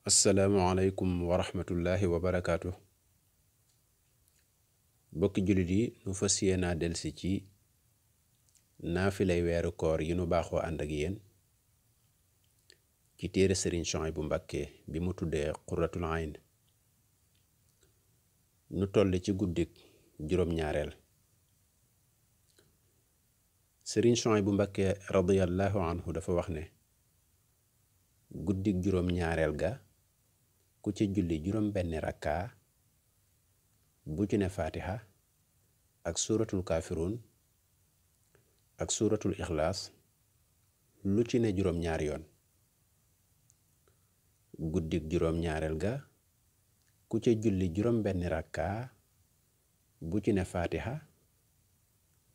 asalaamualeykum wa rahmatullahi wa barakaatu. bokki jullit yi nu fas yéenaa delsi ci naafilay weeru koor yi nu baaxoo ànd ak yéen ci téere sëriñ Suhaybu Mbàkke bi mu tuddee Qurratul Ayn. nu toll ci guddik juróom-ñaareel. sëriñ Suhaybu Mbàkke radiyallahu anhu dafa wax ne guddik juróom-ñaareel ga ku ci julli juróom benni rakkaa bu ci ne faatiha ak suuratul kaafiruun ak suuratul ixlaas lu ci ne juróom-ñaari yoon. guddik juróom-ñaareel ga ku ci julli juróom benni rakkaa bu ci ne faatiha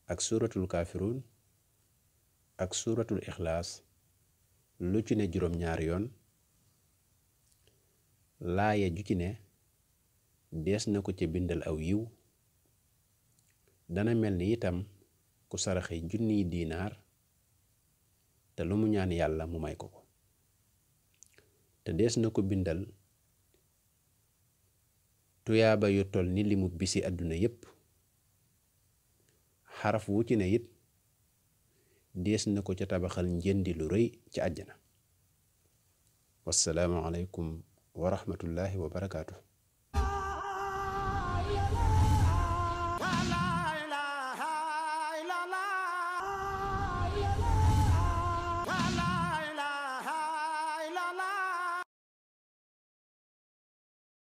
ak suuratul kaafiruun ak suuratul ixlaas lu ci ne juróom-ñaari yoon. laaya ju ci ne dees na ko ca bindal aw yiw. dana mel ni itam ku saraxe junniy diinaar te lu mu ñaan yàlla mu may ko ko. te dees na ko bindal tuyaaba yu toll ni limu bisi àdduna yépp. xaraf wu ci ne it dees na ko ca tabaxal njëndi lu rëy ci àjjana. wassalaamu aleykum wa rahmatullahi wa barakaatu.